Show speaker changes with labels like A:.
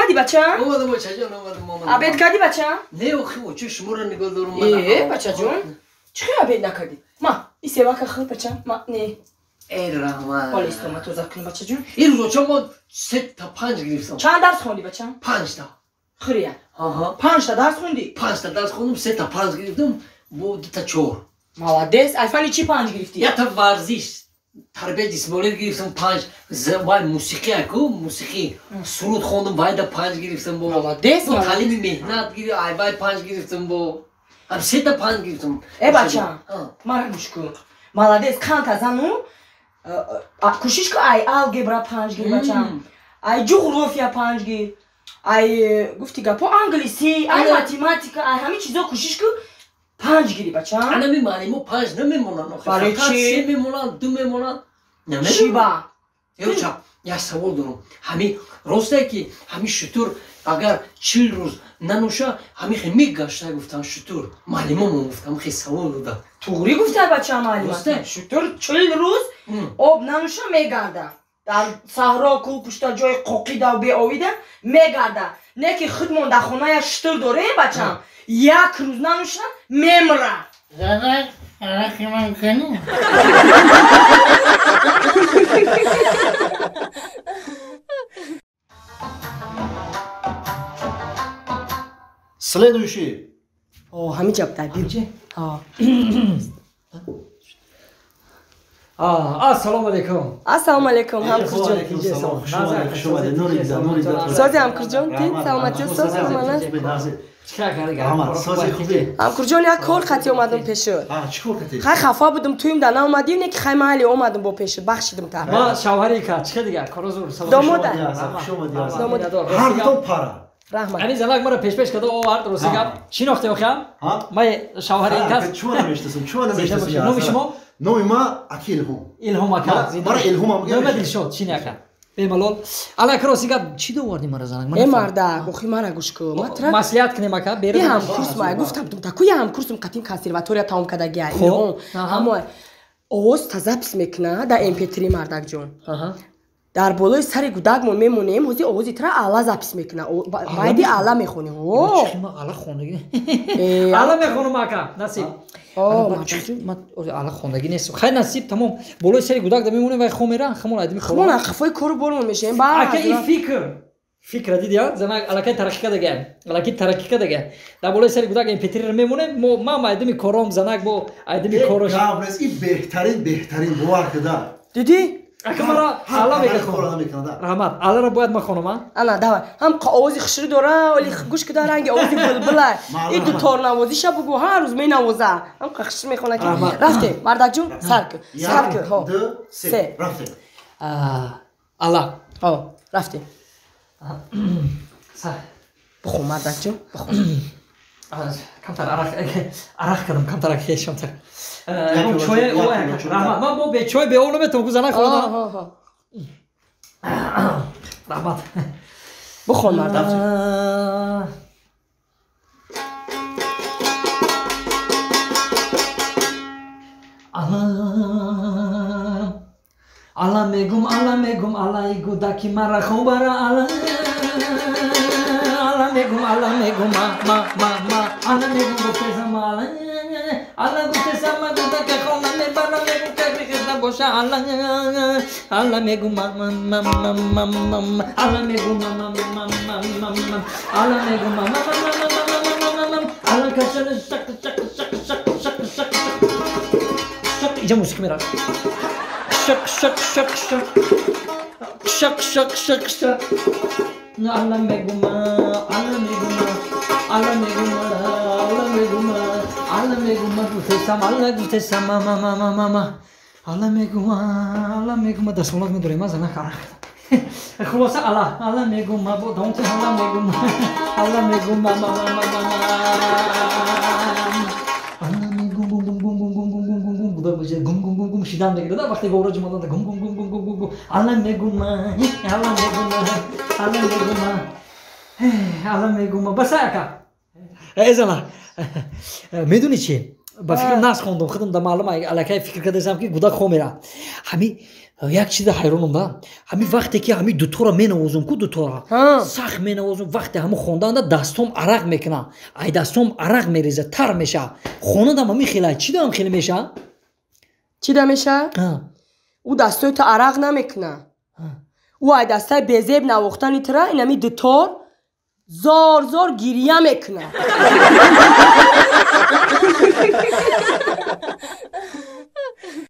A: Омадӣ бача?
B: Омадам бачаҷон, омадам, омадам.
A: Обед кардӣ бача?
B: Не, охи, очи шуморо нигоҳ дорум.
A: Э, бачаҷон, чӣ хел обед накардӣ? Ма, и севака хӯр бача, ма, не.
B: Эй, раҳмат.
A: Ҳоли истома тоза кунӣ бачаҷон.
B: Ин рӯзоча мо 3 та 5 гирифтам.
A: Чанд дарс хондӣ бача?
B: 5 та.
A: Хӯрия.
B: Аҳа.
A: 5 та дарс хондӣ?
B: 5 та дарс хондум, 3 та 5 гирифтам, бо 2 та 4.
A: Молодец. Ай фани чӣ 5 гирифтӣ?
B: Якта варзиш, тарбияи ҷисмонӣ гирифтам 5, вай мусиқӣ аку, мусиқӣ, суруд хондум, вайда 5 гирифтам бо.
A: Молодец,
B: Бо таълими меҳнат гири, ай вай 5 гирифтам бо. Ҳам 3 та 5 гирифтам.
A: Э, бача, мара гӯш кун. Молодец, қанта зану кӯшиш кун, ай алгебра 5 гир, бачам. Ай ҷуғрофия 5 гир. Ай гуфти гапо англисӣ, ай математика, ай ҳамин чизо кӯшиш кун 5 гири, бачам.
B: Анами муаллимо 5 намемонанд охи.
A: Барои
B: Фақат
A: чӣ?
B: 3 мемонанд, 2 мемонанд.
A: Чӣ ба?
B: Ёча, як савол дорам. Ҳами ростае ки ҳами шутур агар 40 рӯз нанӯша, ҳами хе мегашта гуфтан шутур. Муаллимомон гуфтам, хе савол дода.
A: Туғрӣ гуфта бача муаллима.
B: Росте?
A: Шутур 40 рӯз об нанӯша мегарда. Дар саҳро, кӯҳ пушта, ҷои қоқида беовида мегарда. Не ки худмон дар хона як шутур дорем, бачам. Як рӯз нанӯша мемра.
C: Занак, арақи ман кани?
D: Следующий.
A: О, ҳамин ҷаб дар биё. Ҳо.
E: Ассалому алайкум.
A: Ассалому алайкум, ҳамкурҷон.
D: Алейкум салом. Хуш омадед, хуш омадед. Нури дида, нури дида.
A: Сози, ҳамкурҷон, тин саломатӣ, соз мана.
D: Раҳмат, сози, хубе.
A: Ҳамкурҷон, як кор қатӣ омадам пеши.
D: А, чӣ кор кардед?
A: Хай, хафа будам, туим да наомадӣ, не ки хай маҳалли омадам бо пеши, бахшидам та.
E: Ма шавҳари ка, чӣ дига? Корозур.
A: Домода.
D: Хуш омадед.
A: Домода.
D: Ҳар дутон пара.
A: Раҳмат.
E: Ами занак мара пешпеш када овард, рости гап. Шинохте охям? Ма шавҳари ин кас.
D: Чума намешнасам, чума намешнасам.
E: Номи шумо?
D: Номи ма аки Илҳом.
E: Илҳом ака.
D: Мара Илҳом ам.
E: Номи Дилшод, чӣ не ака? Бемалол. Алак, рости гап, чӣ доварди мара занак?
A: Э, мардак, охи мара гӯш кун. Ма тра
E: Маслиҳат кунем ака,
A: и ҳамкурс ма гуфтам, таку я ҳамкурсум қатим консерватория тамом кардагия Илҳом. Ҳамо овоз та запись мекуна дар MP3, мардакҷон. Дар болои сари гудакмон мемонем, ҳозир овози тра ала запись мекуна. Байди ала мехонем.
E: Ала хондагӣ. Ала мехонам ака, насиб. Ала хондагӣ нест. Хай, насиб, тамом. Болои сари гудак да мемонем, вай хомера, хамон айдими
A: хомон қафои кору бормон мешем. Ба
E: ака, и фикр. Фикра диди, занак алакай тараққӣ кардага. Алакай тараққӣ кардага. Дар болои сари гудак MP3 мемонем, мо ман айдими кором, занак бо айдими корош.
D: Гап нест, ин беҳтарин, беҳтарин, бовар куда.
A: Дидӣ?
E: Ака, мара ала мегахонам. Раҳмат. Аларо бояд ман хонам, а?
A: Ана, давай. Ҳам овози хушрӯ дора, вале гӯш куда, ранги овози булбула. И дуторнавозиша бугу, ҳар рӯз менавоза. Ҳам хушрӯ мехона ки. Рафтем, мардакҷон, сар кун. Сар кун, ҳо.
D: Ду, се. Рафтем.
E: Ала.
A: Ҳо, рафтем. Бихон, мардакҷон, бихон.
E: Камтар арақ арақ кардам, камтар хешамтар. Чой, раҳмат. Ман бо бечой беоб наметавонам, ку занак хӯрдам. Раҳмат.
A: Бихон, мардак.
E: Ала, ала мегум, ала мегум, алаи гудаки мара хубара, ала, ала мегум, ала мегум, ма, ма, ма, ма, ала мегум, гуфтесам, ала, ала гуфтесам, гудака хона мебара, мегум, ки хизда боша, ала, ала мегум, ма, ма, ма, ма, ма, ма, ма, ала мегум, ма, ма, ма, ма, ма, ма, ала мегум, ма, ма, ма, ма, ма, ма, ма, ма, ма, ала кашана, шак, шак, шак, шак, шак, шак, шак, иҷа мусиқӣ меравад, шак, шак, шак, шак, шак, шак, шак, шак, ала мегума, ала мегума, ала мегума, ала мегума, ала мегума, гуфтесам, ала гуфтесам, ма, ма, ма, ма, ма, ма, ала мегума, ала мегума, дастмолак медорем, а занак арақ. Хулоса, ала, ала мегума, бо давомти, ала мегума, ала мегума, ма, ма, ма, ма, ма, ала мегум, гум, гум, гум, гум, гум, гум, гум, гум, гум, гум, гум, гум, гум, гум, шидан мегирад, вақте говоро ҷумадан, гум, гум, гум, гум, гум, гум, гум, ала мегума, ала мегума, ала мегума, ала мегума, баса, ака. Э, зана, медонӣ чи? Ба фикр нас хондум, худам да маълум, аллакай фикр кардасам, ки гудак хо мера. Ҳами Як чиза ҳайронам да, ҳамин вақте ки ҳамин дутора менавозум ку, дутора сахт менавозум, вақте ҳамун хонданда дастом арақ мекунам, ай дастом арақ мереза, тар меша. Хонадам ҳамин хела, чӣ дам хеле меша?
A: Чӣ да меша? Ӯ дастои ту арақ намекуна, ӯ ай дастаи безеб навохтани тура инами дутор зор зор гирья мекуна.